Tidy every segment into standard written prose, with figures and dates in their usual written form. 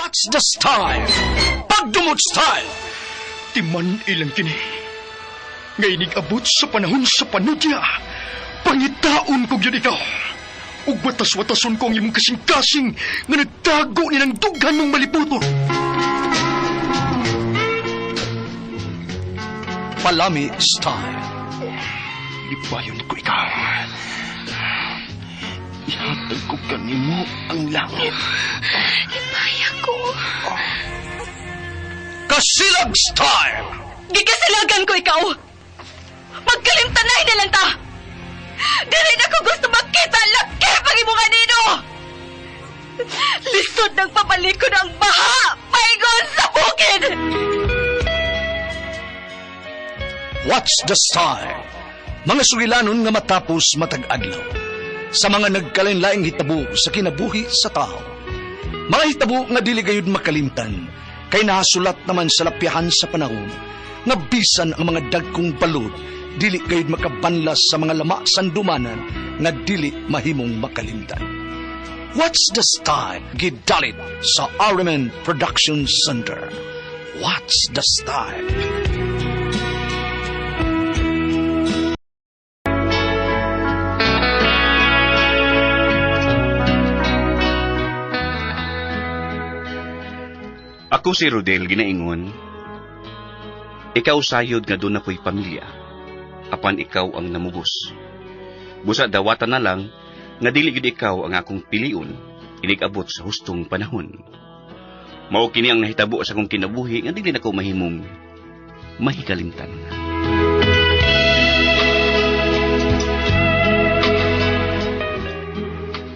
What's the style? Pagdumot style! Timan ilang kini. Nga inig-abot sa panahon sa panudya, pangitaon ko gyud ikaw. Ug watas-watason ko ang imong kasing-kasing nga nagtago ni ng dughan mong maliputon. Palami style. Lipayon ko ikaw. Ihatag ko kanimo ang langit. Hipaya ko. Kasilag style! Gikasilagan ko ikaw! Magkalimtanay na lang ta! Dili na ko gusto makita ang laki pag imong anino! Lisod ng pabalikon ang baha! Paingon sa bukid! What's the style? Mga sugilanon nga matapos matag adlaw. Sa mga nagkalain-laing hitabo sa kinabuhi sa tao. Mga hitabo nga dili gayud makalimtan, kay nahasulat naman sa lapyahan sa panahon, nga bisan ang mga dagkong balod, dili gayud makabanlas sa mga lama sandumanan nga dili mahimong makalimtan. What's the style? Gidalit sa RMN Production Center. What's the style? Ako si Rodel ginaingon. Ikaw sayod nga doon ako'y pamilya. Apan ikaw ang namugos. Busa dawatan na lang nga dili gyud ikaw ang akong piliun inig-abot sa hustong panahon. Mao kini ang nahitabo sa akong kinabuhi nga dili nako mahimong mahikalimtan.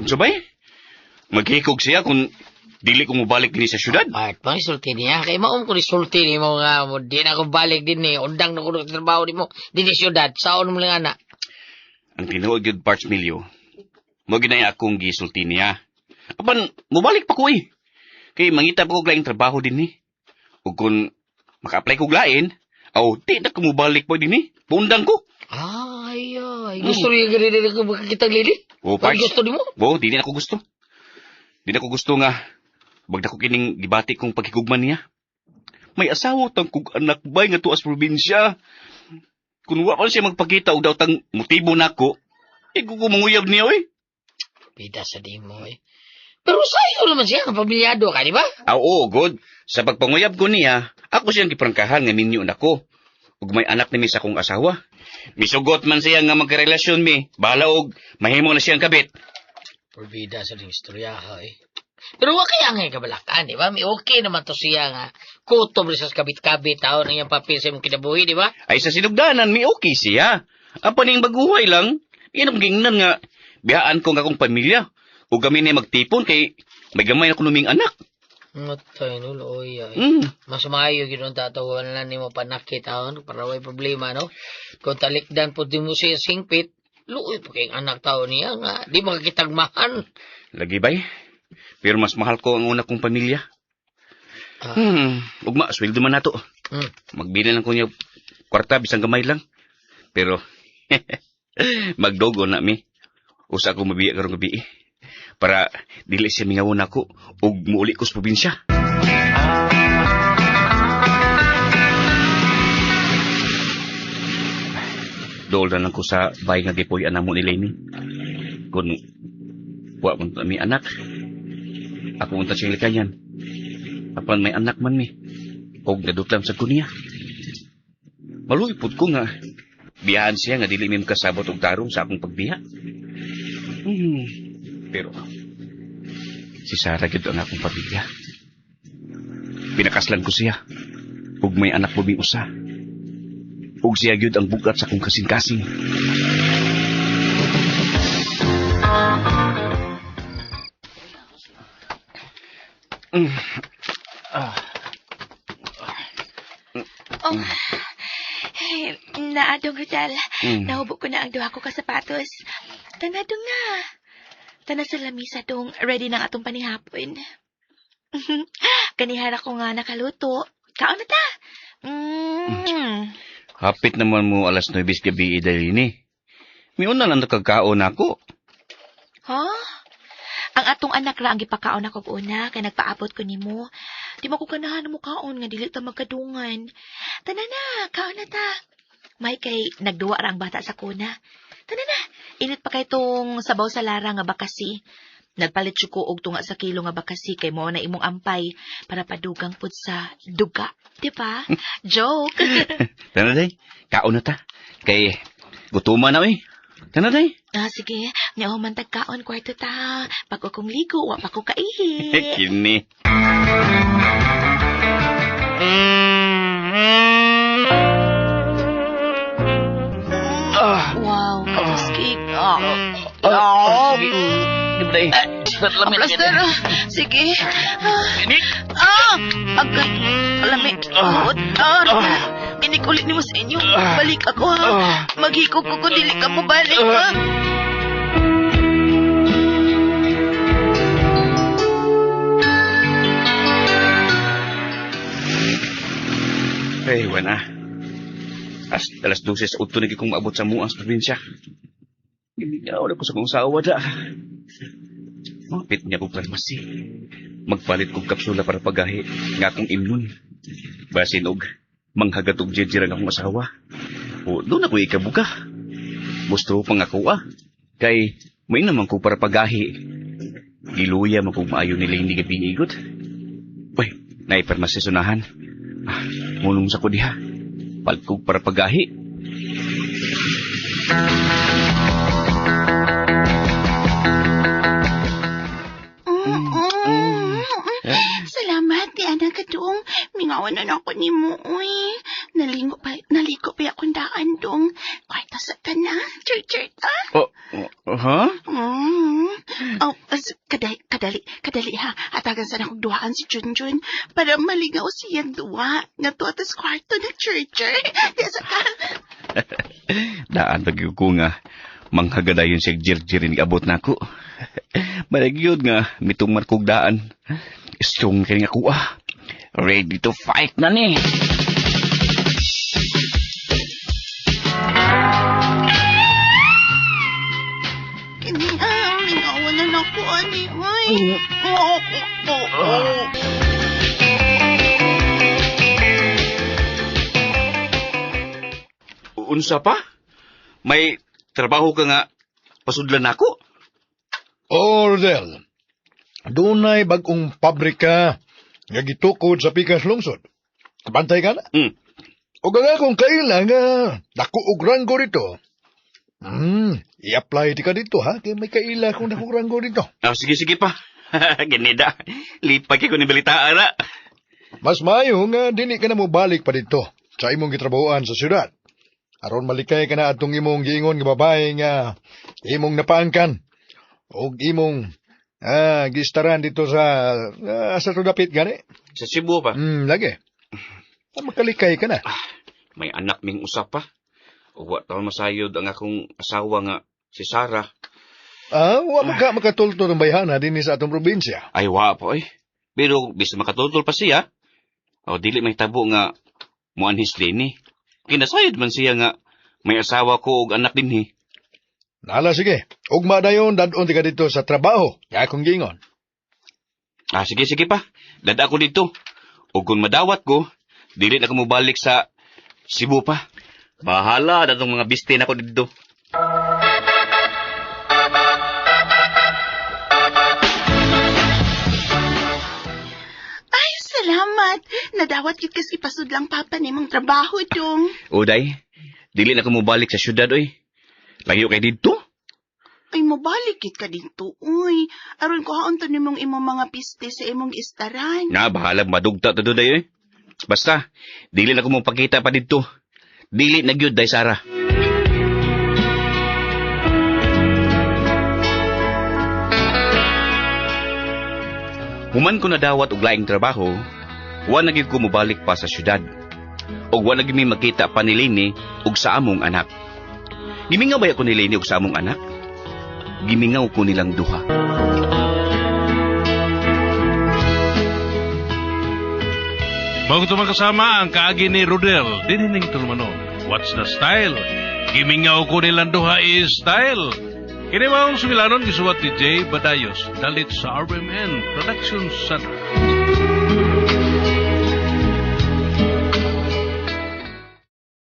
Unsa bay? Maghikog siya kung dili ko mobalik dinhi sa syudad. Part pang sulti niya. Kay maom ko ni sulti ni mo nga mo. Di na ako balik din ni. Undang na ko sa trabaho di mo. Di ni syudad. Saon mo lang ana. Ang tinuod gyud Parts Milyo, mo ginay akong gisulti niya. Apan mobalik pa ko eh. Kay mangita pa ko laing trabaho din ni. Ug kung maka-apply ko lain, aw di na ko mobalik pa din ni. Pundang ko. Ay, ay. Gusto niya ganun ko makakitang lili? Oh, Parts. Gusto ni mo? Oh, di na ako gusto. Di na ako gusto nga bagda ko kining gibati kong pagkigugman niya. May asawa tang kog anak bay nga tuas probinsya. Kung wa pa siya magpakita og daw tang motibo nako, igo ko manguyab niya oy. Bida sa di mo eh. Pero sayo naman siya, ang pamilyado ka, di ba? Ah, oo, good. Sa pagpanguyab ko niya, ako siyang giprangkahan nga minyo nako. Ug may anak ni mi sa akong asawa. Misugot man siya nga magkarelasyon mi. Bahala og mahimo na siyang kabit. Porbida sa ding istorya ha eh. Pero wa kaya nga kabalakan, di ba? May okay naman to siya nga. Kutob rin sa kabit-kabit, tao nang iyang papel sa imong kinabuhi, di ba? Ay sa sinugdanan, mi okay siya. Ang paning baguhay lang, iyan ang gingnan nga, biyaan ko nga akong pamilya. O kami na magtipon kay may gamay na kunuming anak. Matay no, looy ay. Mm. Mas maayo gyud ang tatawan lang nimo panakit taon para way problema, no? Kung talikdan po di mo siya singpit, luoy pa kayong anak tao niya nga, di makakitagmahan. Lagi bay. Pero mas mahal ko ang una kong pamilya. Ah. Ugma, sweldo man nato. Magbili lang ko niya kwarta, bisan gamay lang. Pero, magdogo na mi. Usa ako mabiya karong gabi. Para dili siya mingawon ako ug muuli ko sa probinsya. Dool na lang ko sa bahay nga gipuy-an namo ni Lenny. Kung wa man ta mi anak, ako unta siyang likayan. Apan may anak man mi. Og nadutlam sa ko niya. Maluoy pud ko nga biyaan siya nga dili mi makasabot og tarong sa akong pagbiya. Pero si Sarah gyud ang akong pamilya. Pinakaslan ko siya. Ug may anak po ming usa. Ug siya gyud ang bugat sa akong kasing-kasing. Oh, hey, naadong hotel. Mm. Nahubo ko na ang duha ko ka sapatos. Tanadong na. Tana sa lamisa dong, ready na ang atong panihapon. Kanihara ko nga nakaluto. Kaon na ta. Hapit naman mo alas 9 gabi idalini. Miuna lang nakagkaon ako. Ha? Ang Ang atong anak ra ang gipakaon ako og una kay nagpaabot ko nimo. Di mo ko ganahan mo kaon nga dili ta magkadungan. Tanan na, kaon na ta. May kay nagduwa ra ang bata sa kuna. Tanan na, init pa kay tong sabaw sa lara nga bakasi. Nagpalit siya ko og tunga sa kilo nga bakasi kay mao na imong ampay para padugang pud sa duga. Di ba? Joke. Tana day, kaon na ta. Kay gutuma na oy. Tana day. Ah, sige. Nya human tag kaon kwarto ta. Pag akong ligo, wa pa ko kaihi. Kini. Wow, katuskig. Ah, Sige. Di ba day? Plaster. Sige. Ah, agay. Alami. Buot. Ah, Inikulit nimo sa inyo. Balik ako ha. Maghikog ko kung dili ka mo balik ha. Eh, wala. As, alas 12 sa udto na gyud kong maabot sa muang sa probinsya. Gimingaw na ko sa kong asawa da. Mapit niya kong farmasi. Magpalit kong kapsula para pagahi nga akong imnon. Basin og manghagat og jejir ang akong asawa. O, doon ako ikabuka. Gusto pang ako ah. Kay, may naman ko para pagahi. Giluya man kong maayo nila hindi gabi igot. Uy, naiparmasi sunahan. Ah, mulong sa ko diha. Palkog para pagahi. Salamat, di anak kadung. Mingawan na ako ni mo, uy. Nalingo pa, naliko pa akong daan dong. Kwarta sa tana. Churt, churt, ah. Oh, oh, ha? Mm. Oh, as, kadali, kadali, kadali ha. Atagan sana kong duhaan si Junjun para malingaw siyang duwa. Nga to atas kwarto na churt, churt. Di sa ka. Daan pag ko nga manghagadayon siya jirjirin abot nako. Malagyod nga mitong kog daan. Strong kay nga kuha. Ready to fight na ni. Kini, ah, mingawan na ako, ani, uy. Oh, oh, oh, oh. Unsa pa? May trabaho ka nga pasudlan nako. Oo, Rodel. Dunay bag-ong pabrika nga gitukod sa pikas lungsod. Kabantay ka na? Mm. O ang akong kaila nga dako og ranggo dito. I-apply di ka dito ha, kay may kaila kung dako og ranggo dito. Ah, sige sige pa. Ganida. Lipag kay ko ni balita ara. Mas maayo nga dili ka na mobalik pa dito sa imong gitrabahoan sa syudad. Aron malikay ka na atong imong giingon nga babae nga imong napaangkan og imong gistaran dito sa sa to dapit gani. Sa Cebu pa. Lagi. Makalikay ka na. May anak ming usap pa. Wa taon masayod ang akong asawa nga si Sarah. Ah, wa man ka makatulto ng bayhana dinhi sa atong probinsya. Ay, wa po eh. Pero bisa makatutol pa siya. O dili may tabo nga muanhis dinhi. Kinasayod man siya nga may asawa ko og anak dinhi. Nala sige. Ugma dayon dadon ti ka dito sa trabaho. Nga akong giingon. Ah, sige sige pa. Dada ako dito. O kung madawat ko, dili na ko mobalik sa Cebu pa. Bahala na tong mga biste na ko dito. Ay, salamat. Nadawat yun kasi pasudlang papa ni mong trabaho, dong. Uday, dili na ko mobalik sa syudad oy. Layo kay didto. Ay, mabalikit ka dito, uy. Aron ko haon to nimong imong mga piste sa imong istaran. Na, bahala madugta to day oy. Basta, dili na ko mopakita pa didto. Dili na gyud day Sara. Human ko nadawat og laing trabaho, wa na gyud ko mobalik pa sa syudad. Og wa na gyud mi makita pa ni Leni og sa among anak. Gimingaw ba ako ni Leni og sa among anak? Gimingaw ko nilang duha. Bago ito makasama ang kaagi ni Rodel, dinhi ning tulumanon. What's the style? Gimingaw ko nilang duha is style. Kini maong sugilanon gisuwat ni Jay Badayos, dalit sa RMN Production Center.